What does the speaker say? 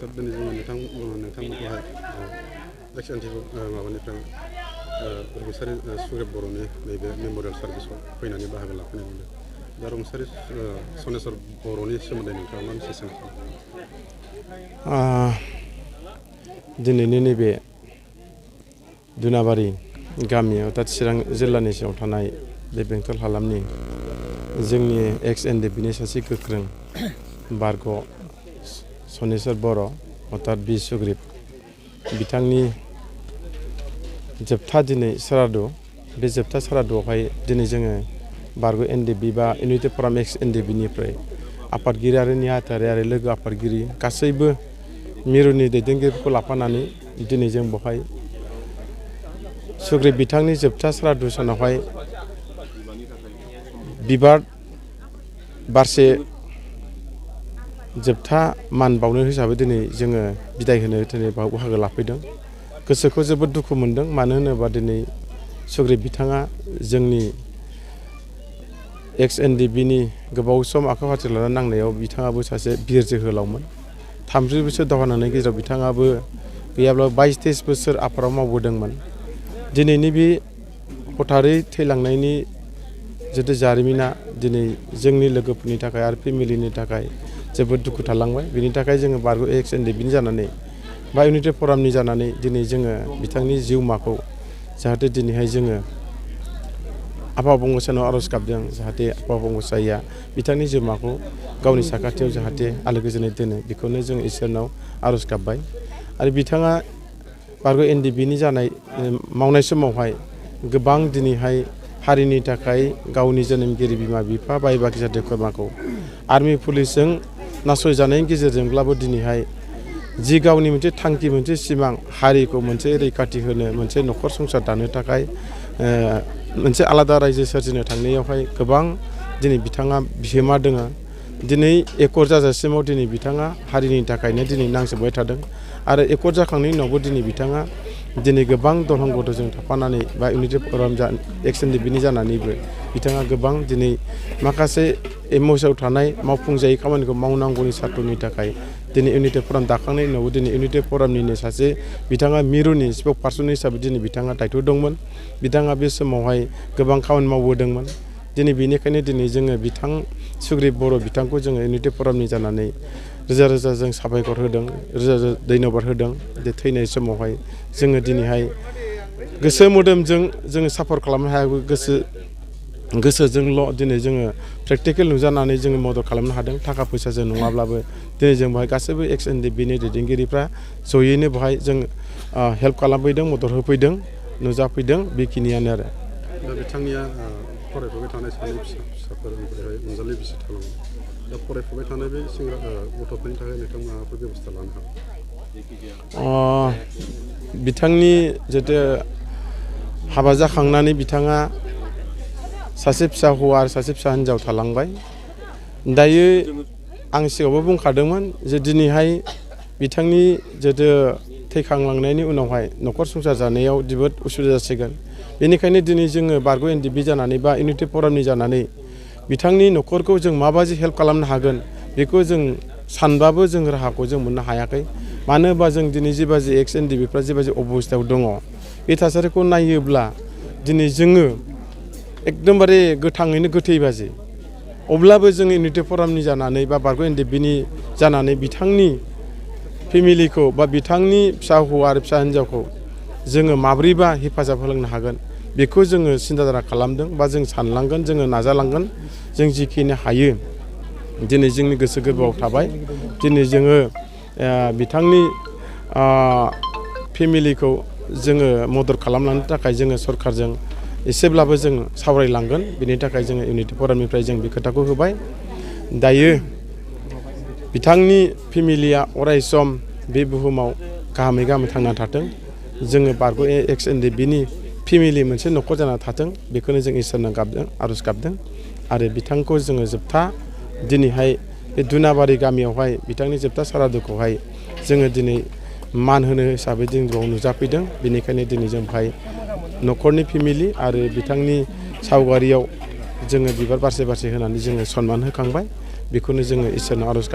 सार दिनै जोङो नोंथांमोनखौहाय एक्स-एनडीएफबी माबानिफ्राय रुंसारि सुग्रीब बर'नि नैबे मेम'रियेल सार्भिसाव फैनानै बाहागो लाफैनाय नुदों। दा रुंसारि सनेस्वर बर'नि सोमोन्दै नोंथाङा मा मिथिनो सानो? दिनैनि नैबे दुनाबारि गामियाव दा चिरां जिल्लानि सिङाव थानाय बे बेंटल हालामनि जोंनि एक्स-एनडीएफबीनि सासे गोख्रों बर'ख सनेस्वर बर' अर्थात बि सुग्रीब बिथांनि जोबथा दिनै सारादु बे जोबथा सारादुआवहाय दिनै जोङो बर'ख एनडीएफबी बा इउनिटि फराम एक्स-एनडीएफबीनिफ्राय आफादगिरि आरो नेहाथारि आरो लोगो आफादगिरि गासैबो मिरुनि दैदेनगिरिफोरखौ लाफानानै दिनै जों बेवहाय सुग्रीब बिथांनि जोबथा सारादु सानावहाय बिबार बारसे जोबथा मान बावनो हिसाबै दिनै जोङो बिदाय होनो दिनै बाहागो लाफैदों। गोसोखौ जोबोद दुखु मोनदों, मानो होनोबा दिनै सुग्रीब बिथाङा जोंनि एक्स-एनडीएफबीनि गोबाव सम आखाइ फाथि लानानै नांनायाव बिथाङाबो सासे बिर जोहोलावमोन। 30 बोसोर दावहा नांनायनि गेजेराव बिथाङाबो गैयाब्ला 22-23 बोसोर आफादाव मावबोदोंमोन। दिनैनि बे हथारै थैलांनायनि जितु जारिमिना दिनै जोंनि लोगोफोरनि थाखाय आरो फेमिलिनि थाखाय जोबोद दुखु थालांबाय। बिनि थाखाय जोङो बर'ख एक्स-एनडीएफबीनि जानानै बा इउनिटि फरामनि जानानै दिनै जोङो बिथांनि जिउमाखौ जाहाथे दिनैहाय जोङो आफा अबंगसायनाव आर'ज गाबदों, जाहाथे आफा अबंगसायआ बिथांनि जिउमाखौ गावनि साखाथियाव जाहाथे आलो गोजोनै दोनो, बेखौनो जों इसोरनाव आर'ज गाबबाय। आरो बिथाङा बर'ख एनडीएफबीनि जानाय मावनाय समावहाय गोबां दिनैहाय हारिनि थाखाय गावनि जोनोमगिरि बिमा-बिफा बाय बाहागि जाथि खुरमाखौ आर्मि पुलिसजों नासयजानायनि गेजेरजोंब्लाबो दिनैहाय जि गावनि मोनसे थांखि, मोनसे सिमां, हारिखौ मोनसे रैखाथि होनो, मोनसे न'खर संसार दानो थाखाय मोनसे आलादा रायजो सोरजिनो थांनायावहाय गोबां दिनै बिथाङा बिहोमा दङ। दिनै एकर्ड जाजासिमाव दिनै बिथाङा हारिनि थाखायनो दिनै नांजोबबाय थादों आरो एकर्ड जाखांनायनि उनावबो दिनै बिथाङा दिनै गोबां दलहंगदजों थाफानानै बा इउनिटि फराम एक्स-एनडीएफबीनि जानानैबो बिथाङा गोबां दिनै माखासे एमअएसआव थानाय मावफुंजायै खामानिखौ मावनांगौनि सार्थ'नि थाखाय दिनै इउनिटि फराम दाखांनायनि उनावबो दिनै इउनिटि फरामनिनो सासे बिथाङा मिरुनि स्पक पार्सन हिसाबै दिनै बिथाङा दायथ' दंमोन। बिथाङा बे समावहाय गोबां खामानि मावबोदोंमोन। दिनै बेनिखायनो दिनै जोङो बिथां सुग्रीब बर' बिथांखौ जोङो इउनिटि फरामनि जानानै रोजा रोजा जों साबायखर होदों, रोजा रोजा धन्यबाद होदों। बे थैनाय समावहाय जोङो दिनैहाय गोसो मोदोमजों जोङो सापर्ट खालामनो हायाबो, गोसोजोंल' दिनै जोङो प्रेक्टिकेल नुजानानै जोङो मदद खालामनो हादों। थाखा फैसाजों नङाब्लाबो दिनै जों बेहाय गासैबो एक्स-एनडीएफबीनि दैदेनगिरिफ्रा जयैनो बेहाय जों हेल्प खालामफैदों, मदद होफैदों, नुजाफैदों, बेखिनियानो आरो। दा बिथांनिया फरायफुबाय थानाय सानै फिसाफोर ओमफ्रायहाय अनजालि बिसि थालांबाय। दा फरायफुबाय थानाय बे सेंग्रा गथ'फोरनि थाखाय नोंथाङा माबाफोर बेब'स्था लानो हागोन? बिथांनि जितु हाबा जाखांनानै बिथाङा सासे फिसा हौवा आरो सासे फिसा हिन्जाव थालांबाय। दायो आं सिगाङावबो बुंखादोंमोन जे दिनैहाय बिथांनि जितु थैखांलांनायनि उनावहाय न'खर संसार जानायाव जोबोद उसुबिदा जासिगोन। बेनिखायनो दिनै जोङो बर'ख एनडीएफबी जानानै बा इउनिटि फरामनि जानानै बिथांनि न'खरखौ जों माबायदि हेल्प खालामनो हागोन बेखौ जों सानबाबो जों राहाखौ जों मोननो हायाखै। मानो होनबा जों दिनै जेबादि एक्स-एनडीएफबीफ्रा जेबादि अबस्थायाव दङ, बे थासारिखौ नायोब्ला दिनै जोङो एकदमबारे गोथाङैनो गोथै बाजि। अब्लाबो जों इउनिटि फरामनि जानानै बा बर'ख एनडीएफबीनि जानानै बिथांनि फेमिलिखौ बा बिथांनि फिसा हौवा आरो फिसा हिन्जावखौ जोङो माब्रैबा हेफाजाब होलांनो हागोन बेखौ जोङो सिन्थाधारा खालामदों बा जों सानलांगोन, जोङो नाजालांगोन। जों जिखिनि हायो दिनै जोंनि गोसो गोरबोआव थाबाय। दिनै जोङो बिथांनि फेमिलिखौ जोङो मदद खालामलांनो थाखाय जोङो सरकारजों एसेब्लाबो जों सावरायलांगोन। बेनि थाखाय जोङो इउनिटि फरामनिफ्राय जों बे खोथाखौ होबाय। दायो बिथांनि फेमिलिया अरायसम बे बुहुमाव गाहामै थांना थाथों। जोङो बर'ख एक्स-एनडीएफबीनि फेमिलि मोनसे न'खर जाना थाथों, बेखौनो जों इसोरनाव गाबदों, आर'ज गाबदों। आरो बिथांखौ जोङो जोबथा दिनैहाय बे दुनाबारि गामियावहाय बिथांनि जोबथा सारादुखौहाय जोङो दिनै मान होनो हिसाबै जों बेयाव नुजाफैदों। बेनिखायनो दिनै जों बेहाय न'खरनि फेमिलि आरो बिथांनि सावगारियाव जोङो बिबार बारसे बारसे होनानै जोङो सनमान होखांबाय। बेखौनो जोङो इसोरनाव आर'ज गाबदों।